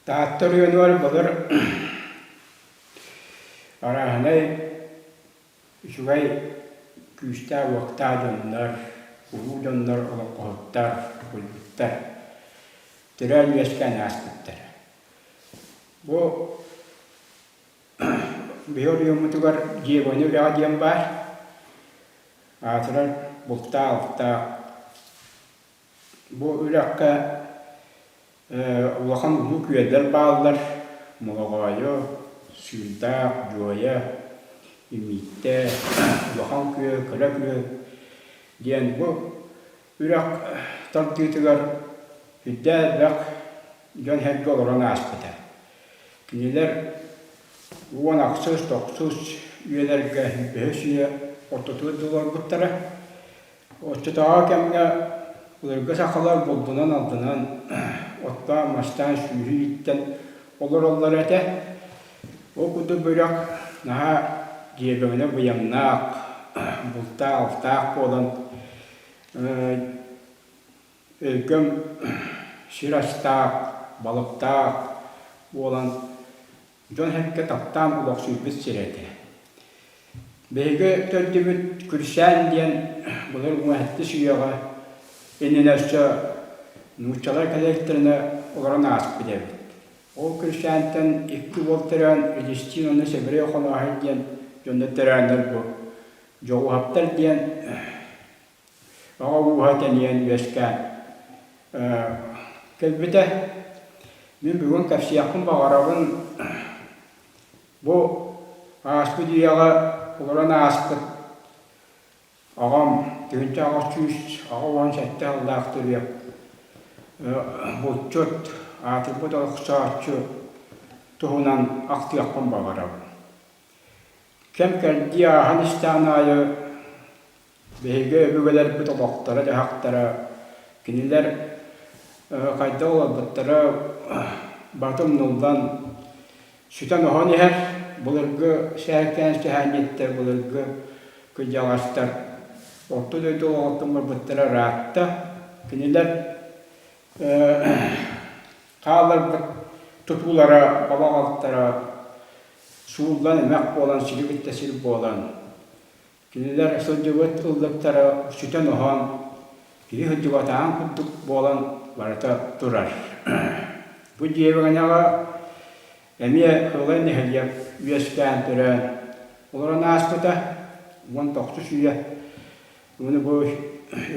Таатта оройуонугар былыр арааһынай үчүгэй күүстээх-уохтаах дьоннор, улуу дьоннор олоҥхоһуттар, уһуйбуттар, төрөөн-үөскээн ааспыттара. Бу биһи оройуоммутугар Дьиэбэни үрэҕэ диэн баар, аатырар бултаах-алтаах. Бу үрэххэ улахан улуу күөллэр бааллар: Молоҕоойу, Сыырдаах, Дьуойа, Имииттэ, Улахан Күөл, Кыра Күөл диэн бу үрэх тардыытыгар үрдээх элбэх дьон-сэргэ олорон ааспыта. Кинилэр 10 ахсыс, тохсус үйэлэргэ бөһүс үйэ ортотугар дылы олорбуттара. Оччотооҕу кэмҥэ былыргы сахалар булдунан-алдынан, оттоон-мастаан сүүһү ииттэн олороллор этэ. Ол курдук бөрөх наһаа дьиэбэҥнэ быйаҥнаах, бултаах-алтаах буолан өлгөм сир астаах, балыктаах буолан дьон-сэргэ таптаан олохсуйбут сирэ этэ. Биһиги төрдүбүт Күрсээн диэн былыр уҥа-сэттис үйэҕэ иннинэ өссө нууччалар кэлэриттэринэ олорон ааспыт эбит. Ол Күрсээнтэн икки уол төрөөн Илистиин уонна Сэбирэй Охонооһой диэн дьоннор төрөөннөр бу Дьоҕуһаптар диэн Аҕа ууһа тэнийэн үөскээн кэлбитэ. Мин бүгүн кэпсиэхпин баҕарабын бу ааспыт үйэҕэ олорон ааспыт аҕам 1887 сыллаах төрүөх булчут, аатырбыт охсооччу туһунан ахтыахпын баҕарабын. Кэм-кэрдии ааһан истэҕин аайы Биһиги өбүгэлэрбит олохторо-дьаһахтара, кинилэр хайдах олорбуттара барыта умнуллан, сүтэн-оһон иһэр. Былыргы сээркээн сэһээнньиттэр, былыргы кырдьаҕастар орто дойду олоҕуттан барбыттара ыраатта. Кинилэр хаалларбыт тутуулара, балаҕалтара сууллан эмэх буолан, сири кытта сир буолан, Кинилэр сылдьыбыт ыллыктара сүтэн-оһон, киһи сылдьыбатаҕын курдук буолан барыта турар. Бу дьиэбэҥэҕэ эмиэ Кылай нэһилиэк үөскээн төрөөн олорон ааспыта 19 үйэ. Уну бу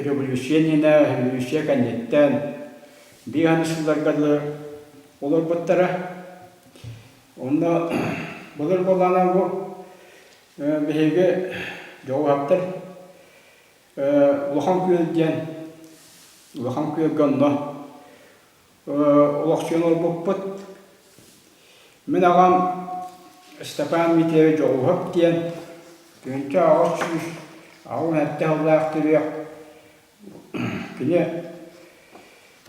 революция иннинэ, революция кэнниттэн биир аны сылларга дылы олорбуттара. Онно былыр буоллаҕына бу Биһиги дьоҕуһаптар Улахан Күөл диэн Улахан Күөлгэ онно олохсуйан олорбуппут. Мин аҕам Степан Митиевич Дьоҕуһап диэн 1887 сыллаах төрүөх. Кини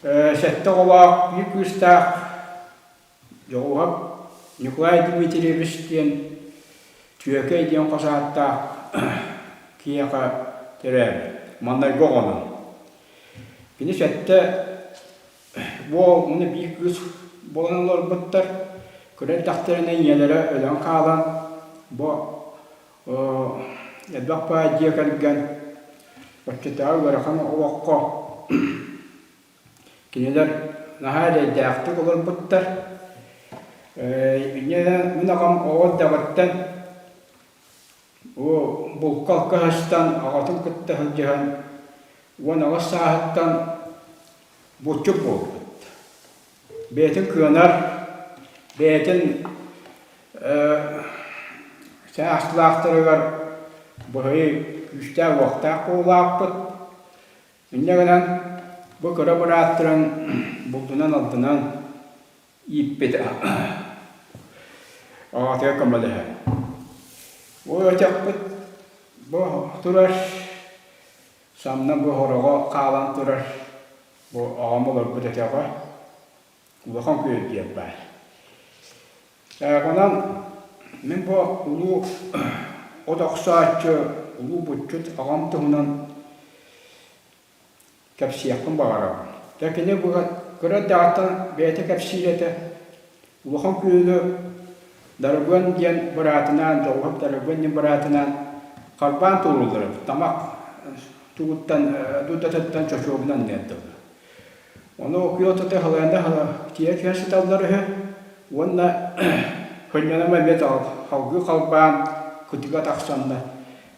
сэттэ оҕолоох, биир кыыстаах Дьоҕуһап Ньукулай Дмитриевич диэн Түөкэй диэн хос ааттаах киһиэхэ төрөөбүт, маҥнайгы оҕонон. Кини сэттэ уол уонна биир кыыс буолан олорбуттар. Кыра эрдэхтэринэ ийэлэрэ өлөн хаалан, бу элбэх баай дьиэ кэргэн оччотооҕу ыарахан олоххо Кинилэр наһаа эрэйдээхтик олорбуттар. Инньэ мин аҕам оҕо эрдэҕиттэн бу булка-алка сыстан аҕатын кытта сылдьыһан 18 сааһыттан булчут буолбут. Бэйэтин кыанар, бэйэтин саастыылаахтарыгар быһый күүстээх-уохтаах буолаахпыт. Инньэ гынан бу кыра бырааттарын булдунан-алдынан ииппит аҕатыгар көмөлөһөн. Бу өтөхпүт бу турар, санна бу хороҕо хаалан турар, бу аҕам олорбут өтөҕө улахан күөл диэн баар. Онон мин бу улуу от охсооччу, улуу булчут аҕам туһунан кэпсиэхпин баҕарабын. Дьэ кини кыра эрдэҕиттэн бэйэтэ кэпсиир этэ. Улахан күөлү Дарыбыан диэн быраатынаан, Дьоҕуһап Дарыбыан диэн быраатынаан харбаан турууллар эбит. Тамах тугуттан, дурдатыттан чочуобунан диэн тылы. Ону күөл ортото халыйанда тиийэ түһэн сыталлар үһү уонна хынньанама эмиэ салгыы халбаан кытыга тахсаннар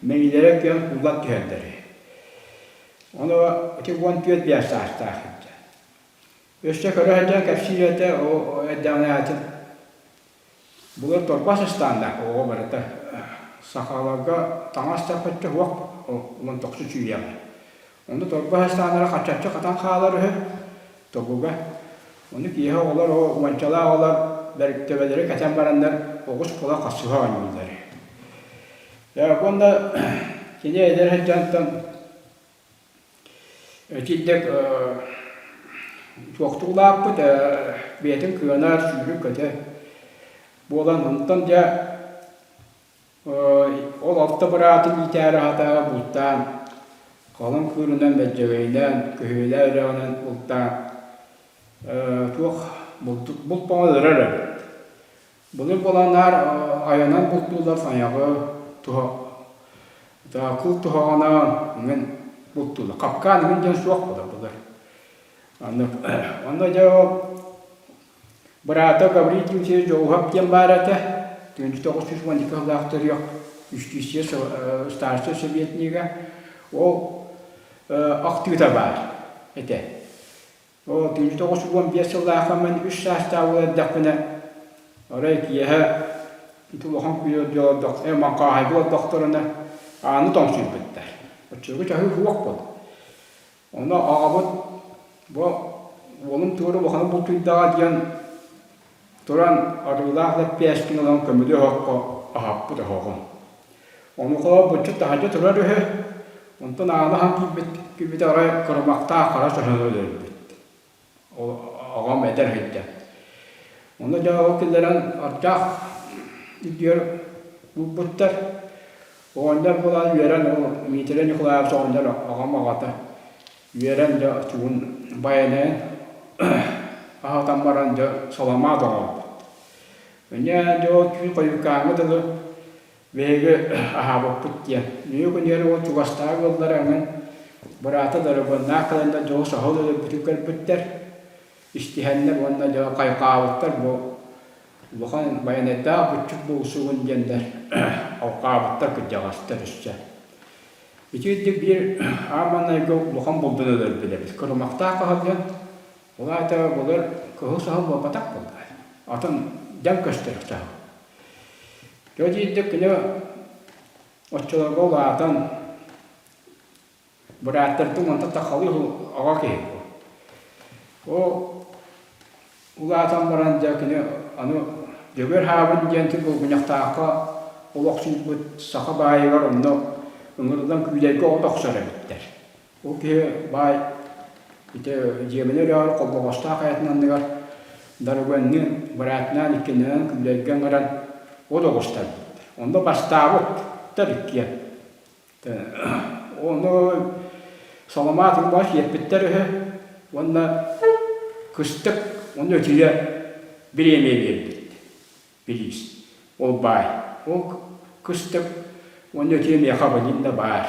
мэйиилэрэ күөн кууллан түһэллэр үһү. Ону ити 14-5 саастаах сылдьан. Өссө көрө сылдьан кэпсиир этэ, ол эрдэҕинэ аатын Былыр торбос ыстааннаах оҕо барыта сахаларга таҥас саппачча суох уон тохсус үйэҕэ. Ону торбос ыстааннара хаччаччы хатан хаалар үһү тобуга. Ону киэһэ оҕолор уончалаах оҕолор бэрик төбөлөрү кэтэн бараннар оҕус буола хасыһа оонньууллар үһү. Уонна кини эдэр сылдьантан Итинник туохтуу улааппыт, бэйэтин кыанар, сүүрүк-көтө буолан, онтон дьэ ол алта быраатын иитээри аһатааҕы бултаан, халыҥ кыырынан, бэдьэгэйинэн, көһүөлээх үрэҕинэн бултаан туох булт бөҕө ырар эбит. Былыр буоланнар айанан бултууллар тайаҕы туһа кыл туһаҕынан иҥин бултууллар. Хапкаан иҥин диэн суох буолар былыр. Оннук онно дьэ ол быраата Гаврил Дмитриевич Дьоҕуһап диэн баар этэ. 1912 сыллаах төрүөх юстиция старшай советнига. Ол ахтыыта баар этэ. Оо, 1915 сыллаахха мин үс саастаах уол эрдэхпинэ, арай киэһэ ити улахан күйүөргэ олордох, маҥхааһайга олордохторуна ааны тоҥсуйбуттар. Оччолорго чаһыы суох буолла. Ону аҕабыт бу уолум туора улаханы бултуйдаҕа диэн туран арыылаах лэппиэскин ылан көмүлү оһоххо аһаппыт оһоҕун. Онуоха буччут таһырдьа турар үһү, онтон ааны аһан киирбит киирбитэ арай кырымахтаах хара саһыны өлөрбүт. Ол аҕам эдэр сылдьан. Ону дьэ ол киллэрэн ардах үрдүгэр уурбуттар. Оҕонньор буолан үөрэн ол Дмитрий Николаевич оҕонньор аҕам аҕата үөрэн дьэ тугун байанайын аһатан баран дьэ саламаат оҥорбут. Инньэ дьэ ол түүн хойуккааҥҥа дылы Биһиги аһаабыппыт диэн. Ньүө күнүгэр ол чугастааҕы ыаллара эҥин быраата Дорогоннаах кэлэннэр дьолу саһыл өлөрбүтүн көрбүттэр, истиһэннэр уонна дьэ хайҕаабыттар бу улахан байанайдаах буччук буолсугун диэннэр алҕаабыттар кырдьаҕастар өссө. Ити үрдүк биир аан маҥнайгы улахан булдун өлөрбүт эбит. Кырымахтаах хаһыл диэн, ол аата былыр кыһыл саһыл буолбатах буолла. Атын дэҥ көстөр саһыл. Дьэ диирдик кини оччолорго улаатан бырааттартан онтон таххалыы аҕа киһи буол. Ол улаатан баран дьэ кини аны Дьөгүөр Хаабын диэн тыл Булгунньахтаахха олохсуйбут саха баайыгар онно ыҥырыллан күүлэйгэ от охсор эбиттэр. Ол киһи баай ити дьиэбинэ үрэҕэр Холбоҕостоох хайатын анныгар Дарыбыанныын быраатынаан иккиннэнэн күүлэйгэ ыҥыран от оҕустарбыттар. Онно бастаабыттар иккиэн. Ону саламаат уҥуоҕа сиэппиттэр үһү уонна кыстык уонна өтүйэ бириэмийэ биэрбит. Билиис. Ол баай. Ол кыстык уонна өтүйэ миэхэ абонент да баар.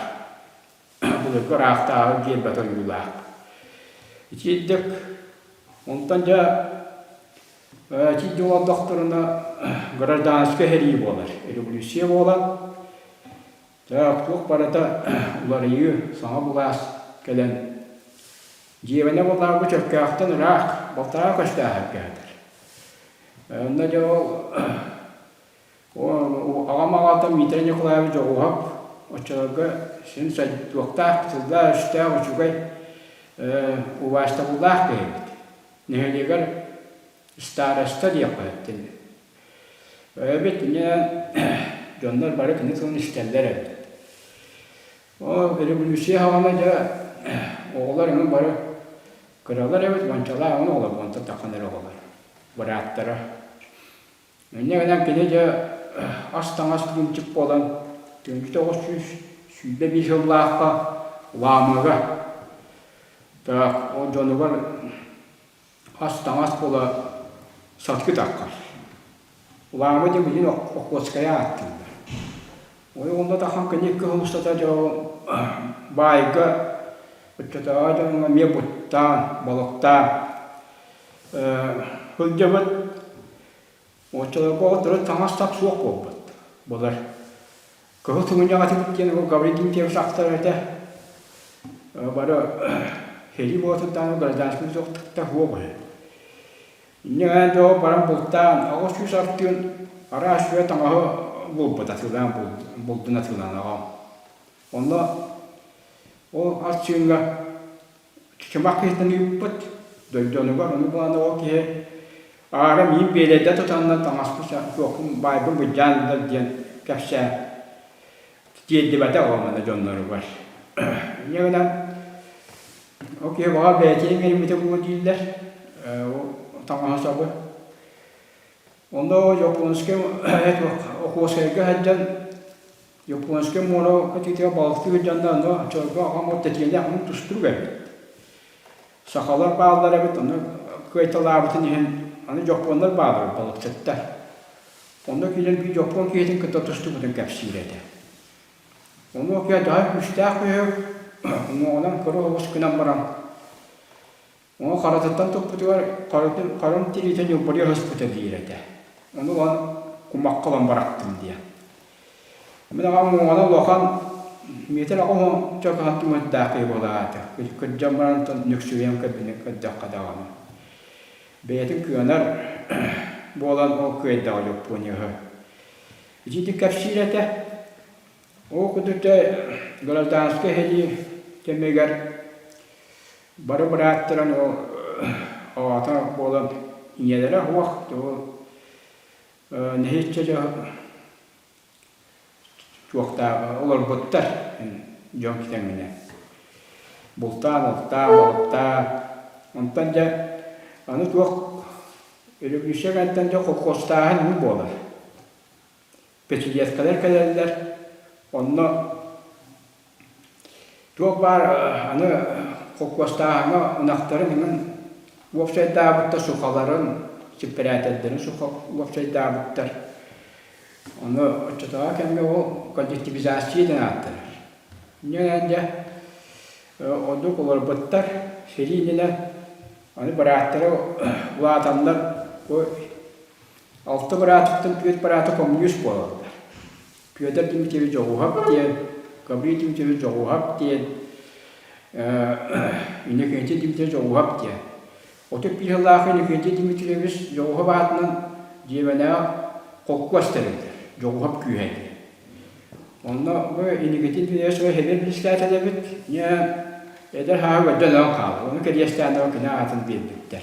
Былыргы ыраахтааҕы гиэрбэтэ ойуулаах. Итиирдик онтон дьэ итиирдик олордохторуна гражданскай сэрии буолар, революция буолан, дьэ туох барыта уларыйыы, саҥа былаас кэлэн дьиэбинэ буоллаҕа бу Чөркөөхтөн ыраах, балтараа көстөөхөргө сытар. Онно дьэ ол Аҕам аҕата Дмитрий Николаевич Дьоҕуһап оччолорго син туохтаах тыллаах-өстөөх үчүгэй убаастабыллаах киһи эбит. Нэһилиэгэр староста диэххэ сөп эбит. Инньэ дьоннор бары кини тылын истэллэр эбит. Ол революция саҕана дьэ оҕолор эҥин бары кыралар эбит, уончалаах оҕолор, уонтан таххан эрэ оҕолор, бырааттара. Инньэ гынан кини дьэ ас-таҥас тыынчык буолан 1921 сыллаахха Лаамыга так ол дьонугар ас-таҥас буола сатыы таххар. Лаамы диэн билигин Охотскайы ааттыыллар. Ой онно тахан кини кыһыл устата дьон баайга оччотооҕу дьоҥҥо эмиэ буттаан, балыктаан сылдьабыт. Оччолорго оҕо таҥас-сап суох буолбут. Былыр Кыһыл сыгынньах этибит диэн ол Гаврил Дмитриевич ахтар этэ. Бары сэрии буолатыттан гражданскай суохтукта суох үһү. Инньэ дьоо баран бултаан 800 артыын араас үө таҥаһы булбут атыылаан булдун атыылаан аҕам. Онно ол ас чыыҥҥа Чычымах киһитин ыыппыт, дойдонугар ону булан ол киһи аара миин биэлэйдэ тутанна таҥаспын туохпун баайбын былдьаан ылар диэн кэпсээн тиэрдибэтэх ол маны дьонноругар. Инньэ гынан ол киһи баҕар бэйэтин иҥэриммитэ буолуо дииллэр ол таҥаһы сабы. Онно Японскай Охотскайга сылдьан Японскай муора кытыытыгар балыктыы сылдьаннар онно чорго аҕам от тэтиэнэх мун тустуук эбит. Сахалар бааллар эбит, ону кыайталаабытын иһин аны дьоппуоннар бааллар балыксыттар. Онно киирэн биир дьоппуон киһитин кытта тустубутун кэпсиир этэ. Ону киһи даһа күүстээх киһи уҥуоҕунан кыра оҕус гынан баран Ону харатыттан туппутугар харытын харым тириитэ ньылбырыйа сыспыта диир этэ. Ону ылан кумахха ылан бырахтым диэн. Мин аҕам уҥуоҕунан улахан миэтэр 80 чакаһан түмэттээх киһи буолаата. Кырдьан баран нүксүйэн көрдөххө даҕаны. Бэйэтин кыанар буолан ол кыайдаҕа Дьоппуоньяһы. Итинник кэпсиир этэ. Ол курдук гражданскай сэрии кэмигэр Бары бырааттарын ол аҕата буолан ийэлэрэ суох, ол нэһииччэ дьэ туохтаах олорбуттар дьон китэҥҥинэ. Бултаан, алтаан, балыктаан. Онтон дьэ аны туох революция кэнниттэн дьэ колхозтааһын уу буолар. Пятилеткалар кэлэллэр, онно туох баар аны холкуостааһыҥҥа ынахтарын иҥин уопсайдаабыттар, сухаларын, сиппэрээтэрдэрин суха уопсайдаабыттар. Ону оччотооҕу кэмҥэ ол коллективизация диэн ааттанар. Инньэ дьэ ордук олорбуттар сэрии иннинэ аны бырааттара улаатаннар бу Алта быраатыттан түөрт быраата коммунист буолаллар. Петр Дмитриевич Дьоҕуһап диэн, Гаврил Дмитриевич Дьоҕуһап диэн, Иннокентий Дмитриевич Дьоҕуһап диэн. 31 сыллаах Иннокентий Дмитриевич Дьоҕуһап аатынан Дьиэбэнэҕэ холкуос тэриллэр, Дьоҕуһап күүһэ диэн. Онно бу Иннокентий Дмитриевич сэбиэт председателэбит, эдэр сааһы көрдөн өлөн хаалла. Ону кэриэстээн кини аатын биэрбиттэр.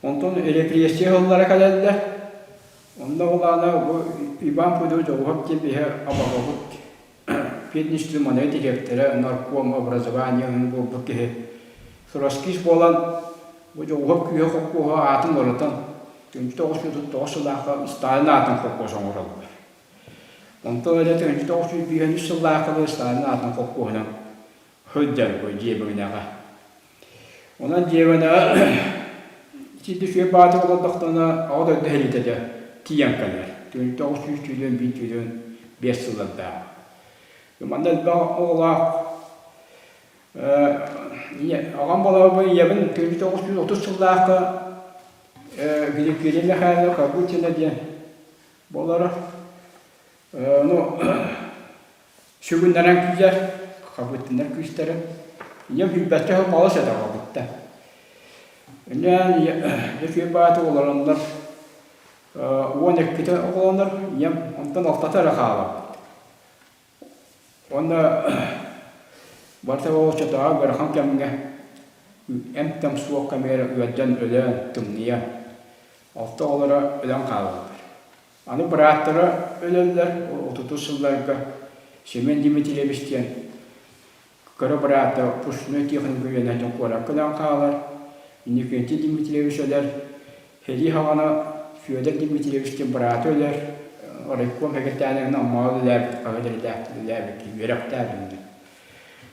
Онтон репрессия сыллара кэлэллэр. Онно улаана бу Иван Пудов Дьоҕуһап диэн биһи абаҕабыт пединститут дириэктэрэ, нарком образования буолбут киһи троцкист буолан бу Дьоҕуһап күүһэ холкуоһа аатын уларытан 1939 сыллаахха Сталин аатын холкуос оҥороллор. Онтон эрэ 1953 сыллаахха Сталин аатын холкуоһунан сылдьар бу дьиэбигинэҕэ. Онон дьиэбинэҕэ итинник үчүгэй баҕатык олордохторуна Аҕа дойду сэриитэ дьэ тиийэн кэлэр. 991 95 сыллардаах. Манна элбэх оҕолоох аҕам балабы ийэбин 1930 сыллаахха Гликерия Михайловна Кабутина диэн буолара. Ону сүгүннэрэн киирэр, хабыттынар күүстэрэ. Ийэм сүүрбэччэ сыл балыс этэ аҕабытта. Инньэ Дьөкүөр бааты олороннор 12-те оҕолонор, ийэм онтон алтата эрэ хаалабыт. Уонна барыта оччотооҕу ыарахан кэмҥэ эмп-тэм суох кэмигэр ыалдьан өлөн, тымныйан, алта оҕолоро өлөн хаалаллар. Аны бырааттара өлөллөр, отутус сылларга Семен Дмитриевич диэн кыра быраата пушной техника үөрэнээччи куоракка өлөн хаалар, Иннокентий Дмитриевич өлөр, сэрии саҕана Федор Дмитриевич диэн быраата өлөр, райком сэкиртээнигин Аммаҕа үлэлээбит, хаһыат үлэлээбит, үөрэхтээбит.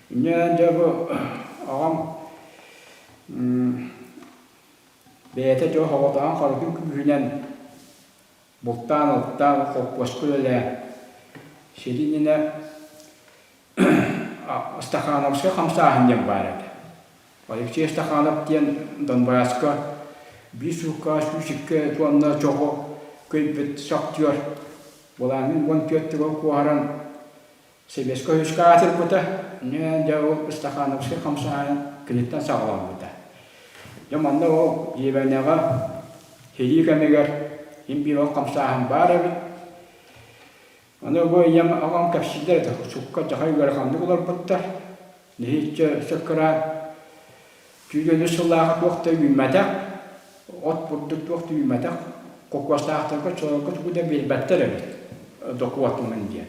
Инньэ дьэ бу аҕам бэйэтэ дьэ оҕотоон харытын күүһүнэн. Бултаан, оттаан, холкуоска үлэлээн, сэрии иннинэ Стахановскай хамсааһын диэн баар этэ. Алексей Стаханов диэн Донбасска биир суукка 102 туонна чоҕу көйбүт шахтер былаанын 14 төгүл куоһаран Сэбиэскэй Союзка аатырбыта. Дьэ ол Стахановскай хамсааһын киниттэн саҕаламмыта. Дьэ манна ол Иэбэнэҕэ сэрии кэмигэр син биир ол хамсааһын баар эбит. Аны бу ийэм аҕам кэпсииллэр этэ, сукка дьахай ыараханнык олорбуттар. Нэһииччэ сыккыраан түүнү сыллааҕы туох да үүммэтэх, от бурдук туох да үүммэтэх, кокуостаахтарга чолорго тугу да биэрбэттэр эбит докуотунан диэн.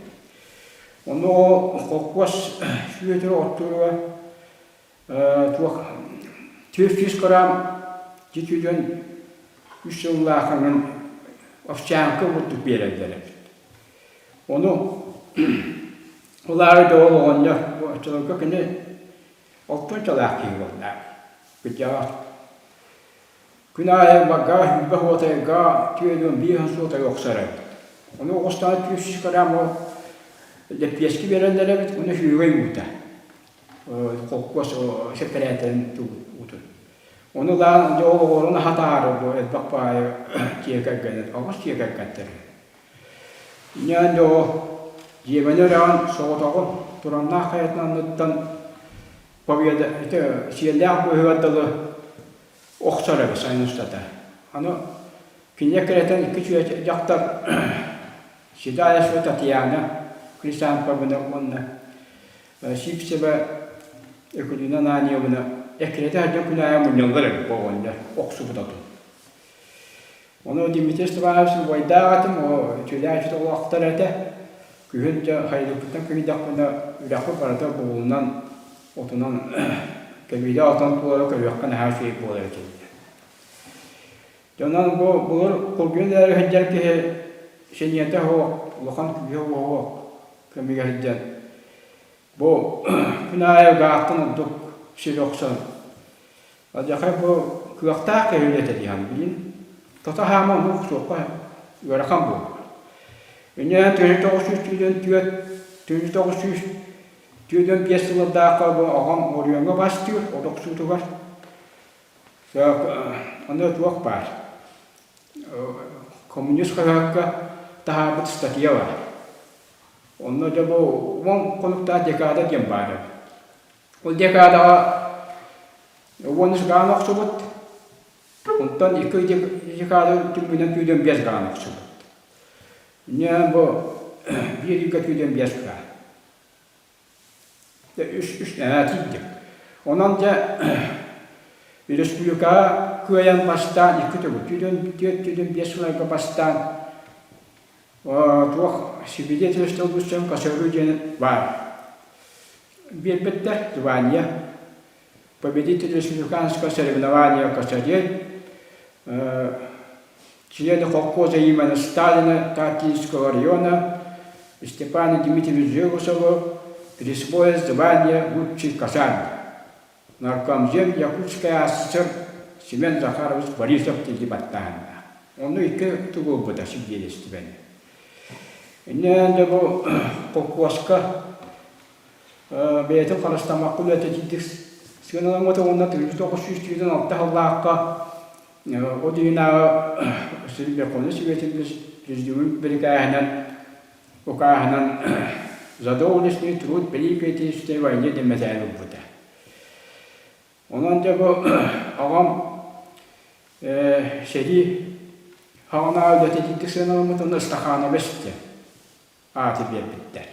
Ону холкуос сүөтүрэ оттууруга туох 400 грамм дьитүүдөн үс сыллаахыҥын овчанка курдук биэрэллэр эбит. Ону ол аайы да ол оҕонньор оччолорго кини алтынчалаах киһи буолла. Кырдьаҕас Күн аайы баггаа сүүрбэ уотайга 45 суотай охсор эбит. Ону оҕустаҕа 200 грамм ол лэппиэски биэрэллэр эбит, уонна сүүрүгэй уута. Холкуос сэппэрээтэрин уутун. Ону ылаан дьэ ол оҕолорун аһатаары бу элбэх баайы дьиэ кэргэнин, оҕус дьиэ кэргэттэр. Инньээн дьэ ол дьиэбэни үрэҕин соҕотоҕун Тураннаах хайатын анныттан Победа ити сиэллээх быыһыгар дылы охсор эбит сайын устата. Аны кинини эккирэтэн икки үчүгэй дьахтар Седая Татьяна Хрисанфовна уонна Сивцева Екатерина Ананьевна эккирэтэ сылдьан күн аайы мунньаллар эбит бу оҕонньор охсубут отун. Ону Дмитрий Степанович убайдаах этим, үчүгэйдээх олохтор этэ. Күһүн дьэ хайдыппыттан кыйдахпына үрэхпит барыта бугулунан, отунан кэбиилэ отон туолара көрүөххэ наһаа үчүгэй буолар этэ. Дьэ онон бу былыр кургуйан эрэ сылдьар киһи сэниэтэ суох, улахан күүһэ суох кэмигэр сылдьан Бу күн аайы гааттан ордук сири охсон, алдьархай бу кыахтаах киһи үлэтэ дии саныыбын. Тото хаама ону охсуохха ыарахан буолуо. Инньэ 1994 1945 сыллардаахха бу аҕам Орионҥа бастыыр от охсуутугар. Онно туох баар? Коммунист хаһыакка таһаарбыт статья баар. Онно дьэ бу уон хонуктаах декада диэн баар эбит. Ол декадаҕа 13 гаан охсубут, онтон икки декада түмүгүнэн түүлэн 5 гаан охсубут. Инньэ бу биир ыйга түүлэн 5 гаан. Үс үс тиийдим. Онон дьэ республикаҕа кыайан бастаан икки төгүл түүдэн түөрт түүдэн биэс сылларга бастаан туох свидетельство лучшем косору диэн баар. Биэрбиттэр звание победитель республиканского соревнования косарей члены холкуоза имени Сталина Таттинского района Степану Дмитриевичу Жегусову присвоил звание лучший косарь. Наркомзем Якутской АССР Семен Захарович Борисов тиийи баттааһыннаах. Онно икки тугу ылбыта сибидиэлистибэни. Иннинэн да бу холкуоска бэйэтин харыстаммакка үлэтэ сыаналаммыта уонна 1996 сыллаахха ол иһинээҕи Верховный Советин Президиумун бирикээһинэн укааһынан «За доблестный труд Великой Отечественной войне» диэн мэтээли ылбыта. Онон дьэ бу аҕам сэрии хаҕынааҕы үлэтэ итинник сыаналаммыт уонна Стахановец диэн ааты биэрбиттэр.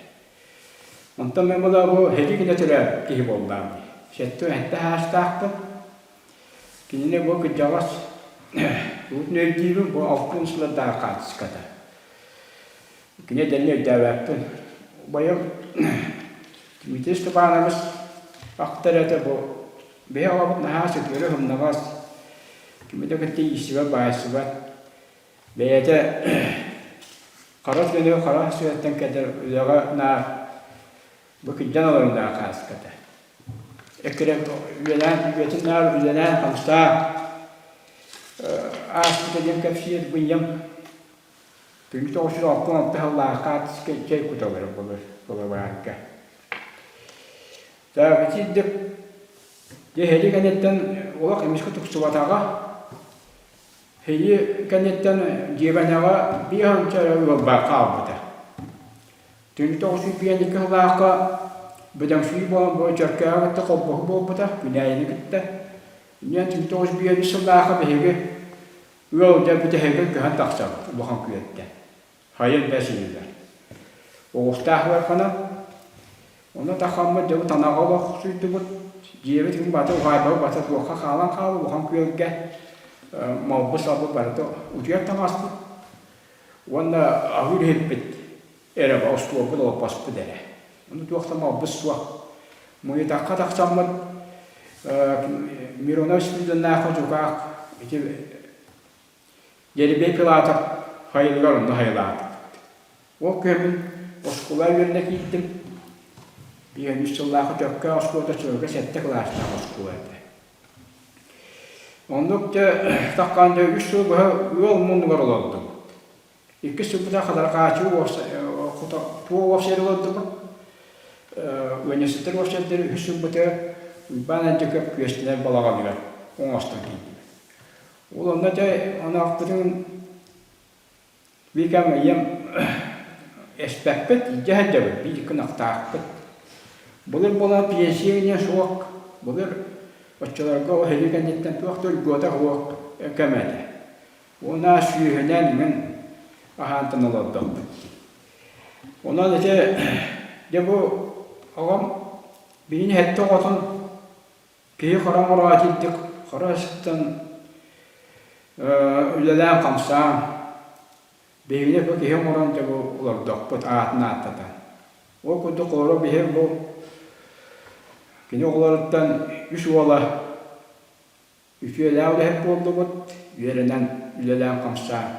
Онтон мен була бу сэрии гына төрөөбүт киһи буоллаҕым дии. 77 саастаахпын. Кинини бу кырдьаҕас урут өйдүүбүн бу алтын сыллардаах хаартыската. Кини дэнни өйдөөбөппүн. Убайым Дмитрий Степанович ахтар этэ бу биһи оҕобут наһаа сытыары сымнаҕас, кими да кытта ииссибэт, баайсыбат. Бэйэтэ хара күнү хара сыаттан кэтэр үлэҕэ наар бу кырдьан олоруннаах хааската. Эккирэн үлэлээн, үйэтин наар үлэлээн хамсаан ааспыта диэн кэпсиир бу ийэм. Күнү 966 сыллаахха чэй куталлара былыр былабаарга. Так итирдик дьэ һэри кэнниттэн олох эмискэ тупсубатаҕа. Һэри кэнниттэн дьиэбэнэҕэ биир уонча эрэ ыал баар хаалбыта. Түнү 952 сыллаахха бөдөҥсүйүү буолан бу Чөркөөҕү кытта холбоһуу буолбута, Күнээйини кытта. Инньэ түнү 953 сыллаахха биһиги Ыал дьэ бүтэһигин көһөн тахсабыт улахан күөттэн. Хайын бэс ыйыгар. Оҕустаах ыарханан. Онно тахаммыт дьэ бу танаҕа олохсуйдубут. Дьиэбит күн бата уһаайбабыт бата туохха хаалан хаалла улахан күөлгэ малбыт-салбыт барыта утуйар таҥаспыт уонна аһыыр иһиппит эрэ остуолбут олоппоспут эрэ. Ону туох да малбыт суох. Муйутахха тахсаммыт Миронов Спиридоннаахха дьукаах ити Дерибей Пилатов хайылыгар онно хайылаатыбыт. Ол күһүммүн оскуола үөрэнэ киирдим. Биир үс сыллаахха Чөккө оскуолата чөлгө сэттэ кылаастаах оскуола этэ. Оннук дьэ таххан дьэ үс сыл быһа ыал муннугар олордум. Иккис сылбыта Хадарҕааччы туох уопсайга олордубут. Ыанньыксыттар уопсайдары үһүс сылбытыгар Уйбаан Андьыкап күөстэнэр балаҕаныгар оҥостон киирдибит. Ол онно дьэ анаахпытын Викам ийэм эспэппит, илдьэ сылдьабыт, биир кынахтаахпыт. Былыр буолан пенсия диэн суох, былыр оччолорго ол сэрии кэнниттэн туох да льгота суох кэмэ этэ. Уонна сүүһүнэн мин аһаантан олордохпут. Онон ити дьэ бу оҕом биһини сэттэ оҕотун киһи хара оҥороочу ирдик хара сыттан үлэлээн-хамсаан биһигини бу киһи оҥорон дьэ бу олордохпут аатын ааттатан. Ол курдук олоро биһи бу кини оҕолоруттан үс уола Үтүөлээх үлэһит буоллубут, үөрэнэн, үлэлээн-хамсаан.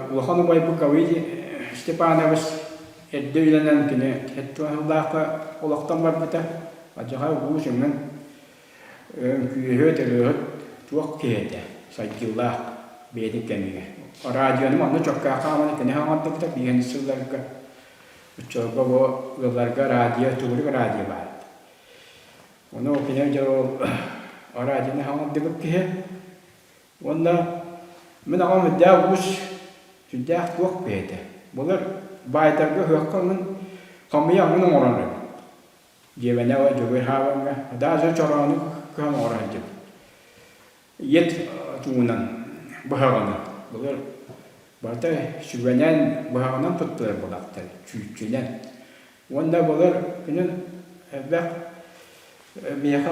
Улахан убайбыт Гаврил Степанович эрдэ үлэнэн кини сыллаахха олохтон барбыта. Адьаҕа уус өҥөн үҥкүүһүт, ырыаһыт туох киһи этэ, сайдыылаах бэйэтин кэмигэр. Радиону манна Чоккаахха хааман кини хаҥардыбыта биһиэн сылларга. Оччолорго бу ыалларга радио, төгүрүк радио баар. Ону кини дьэ ол радионы хаҥардыбыт киһи. Уонна мин аҕам үрдээх уус, сүрдээх туох киһи этэ. Былыр баайдарга ыһыахха мин хамыйа аҥын оҥорон эбит. Дьиэбэнэҕэ Дьөгүөр Хаабаҥҥа даже чороону кыһан оҥоро сылдьыбыт. Иэт тугунан, быһаҕынан. Былыр барыта сүгэнэн, быһаҕынан туттулар былахтар, чүүччүнэн. Уонна былыр күнүн элбэх миэхэ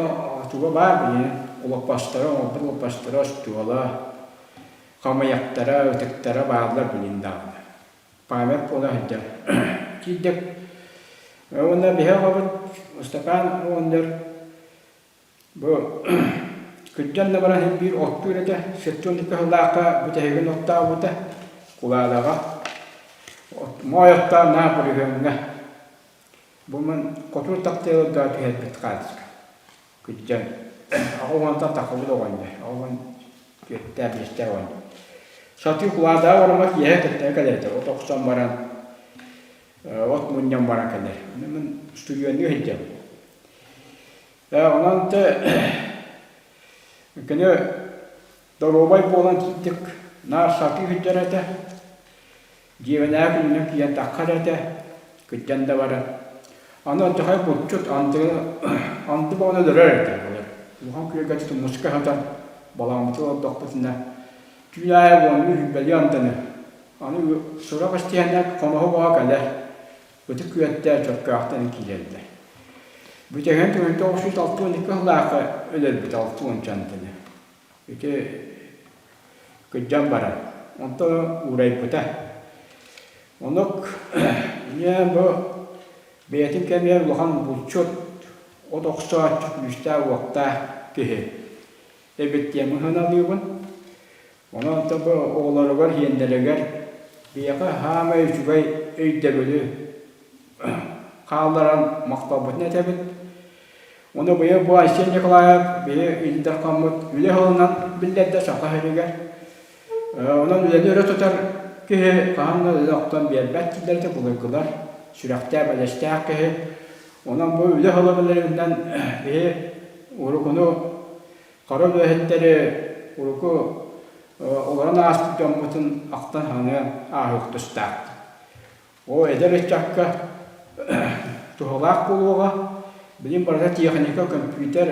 туга баар билигин олоппосторо, оҥорбут олоппосторо, остуола, хамыйахтара, ытыктара бааллар билигин даҕаны. Память буола сылдьар. Киирдик. Уонна биһи оҕобут Ыстапаан оҕонньор Бу күрдьэн да баран иһин биир оттуур этэ, 72 сыллаахха бүтэһигин оттообута Кулаадаҕа. Моой оттоон наа бырыһыаҥҥа. Бу мин хотуур таптыаларга түһэрбит хаартыска. Күрдьэн аҕа уонтан таххабыт оҕонньор, аҕа уон түөртээх биэстээх оҕонньор. Сатыы Кулаадаҕа бараммат киэһэ кытта кэлэр этэ. От охсон баран, от мунньан баран кэлэр. Мин устудьуоннуу сылдьабын. Онон те кини доруобай буолан киирдик наар сатыы сылдьар этэ. Дьиэбинээҕи күнүнэн киирэн таххар этэ, кырдьан да баран. Аны алдьархай булчут анды анды баҕана өлөрөр этэ былыр. Улахан күөлгэ тумуска сытан балаҕаммытыгар олордохпутуна түүн аайы уоннуу сүүрбэлии андыны аны сурах истиһэннэр хоноһо бөҕө кэлэр. Ытык Күөттэ Чөркөөхтөн киирэллэр. Бүтэһигин 1962 сыллаахха өлөрбүт 60 антыны. Ити кырдьан баран. Онтон уурайбыта. Онук ийэ бу бэйэтин кэмигэр улахан булчут, от охсооччу, күүстээх-уохтаах киһи эбит диэн сыаналыыбын. Онон оттон бу оҕолоругар, сиэннэригэр биһиэхэ саамай үчүгэй өйдөбүлү хаалларан махталбытын этэбит. Ону быйыл бу Айсен Николаев биһи Ил Дархаммыт үлэ сылынан биллэрдэ Саха сиригэр. Онон үлэни өрө тутар киһи хаһан да үлэ охтон биэрбэт дииллэр этэ былыргылар, сүрэхтээх, бэлэстээх киһи. Онон бу үлэ холобурдарынан киһи урукуну хара үлэһиттэри урукку олорон ааспыт дьоммутун ахтан-санаан ааһыах тустаахпыт. Ол эдэр ыччакка туһалаах буолуоҕа. Билигин барыта техника, көмпүүтэр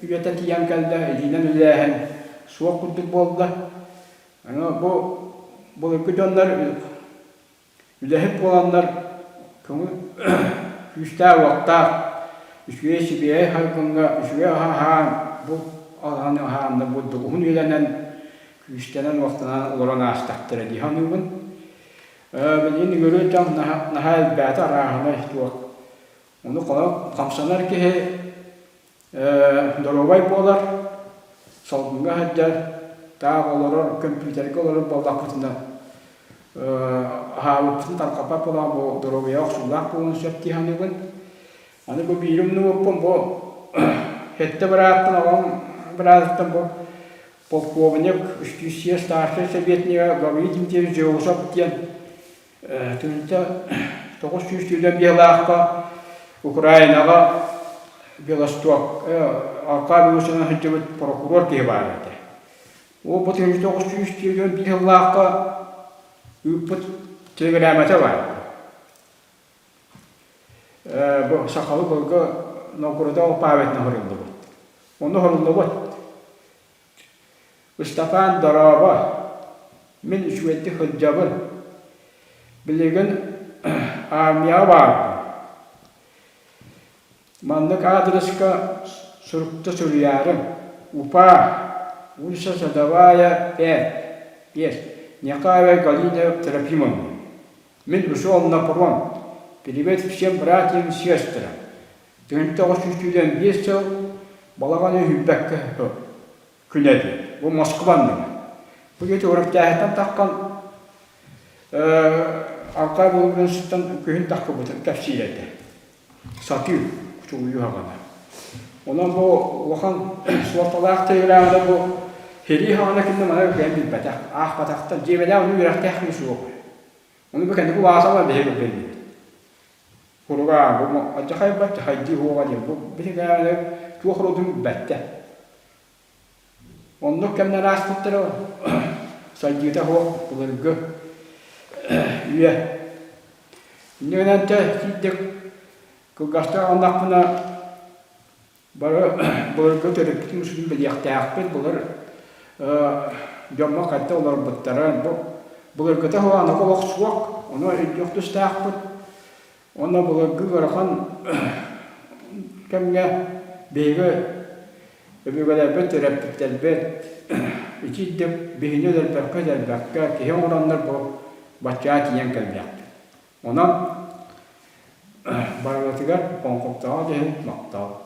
үйэтэ тиийэн кэллэ, илиинэн үлэлээһин суох курдук буолла. Аны бу былыргы дьоннор үлэһит буоланнар көҥүл күүстээх-уохтаах, үчүгэй сибиэһэй салгыҥҥа үчүгэй аһы аһаан, булт аһын аһааннар бурдук уһун үйэлэнэн, күүстэнэн-уохтанан олорон аастахтара дии саныыбын. Билигин ыарыы дьон наһаа элбээтэ арааһынай туох. Ону хамсанар киһи доруобай буолар, салгыҥҥа сылдьар, таах олорор, көмпүүтэргэ олорор буоллахпытына аһаабыппытын тарҕаппат буолан бу доруобуйаҕа охсуулаах буолуон сөп дии саныыбын. Аны бу биири умнубуппун бу сэттэ бырааттан аҕам быраатыттан бу полковник, юстиция старшай советнига Гаврил Дмитриевич Жеусов диэн 1921 быһыылаахха Украинаҕа Белосток Аркадий Лусинан сылдьыбыт прокурор киһи баар этэ. Ол бу 1921 сыллаахха ыыппыт телеграммата баар. Бу сахалыы былыргы Новгородова памятна хоруллубут. Онно хоруллубут. Ыстапаан дорообо, мин үчүгэйдик сылдьабын, билигин армияҕа баарбын. Маннык аадырыска сурукта суруйаарыҥ: Упаа, улица Садовая, 5, 5, Некаева Галина Трофимовна. Мин ушел на фронт. Привет всем братьям и сестрам. 1925 сыл балаҕан үһүйбэккэ күнэ диэн. Бу Москва анныгар. Бу дьиэ өрүктээһиттэн таххан Алтай Булгунсуттан күһүн таххыбытын кэпсиир этэ. Сатыы чугуйуу хаҕана. Онон бу улахан суолталаах тыйыраҕына бу сэрии хаҕана кинини мана кыайан билбэтэх, аахпатахтар, дьиэбэлээх ону үөрэхтээх киһи суох. Ону бу кэнники улааталар биһиги билбит. Куруга бу алдьахайбат, дьахайдыы уоҕа диэн бу биһиги туох родун билбэттэр. Оннук кэмнэр ааспыттара сайдыыта суох былыргы үйэ. Инньэ гынан чэ сиирдик кылгастык аҕыннахпына бары былыргы төрүппүтүн усутун билиэхтээхпит, былыр дьоммут хайдах олорбуттарын, бу былыргыта суох аныгы олох суох, ону өйдүөх тустаахпыт. Уонна былыргы ыарахан кэмҥэ биһиги өбүгэлэрбит, төрөппүттэрбит итиирдик биһини өлөрбөккө-өлөрбөккө киһи оҥороннор бу баччаа тиийэн кэллэхпит. Онон барыгытыгар оҥхоктоох иһин махтал.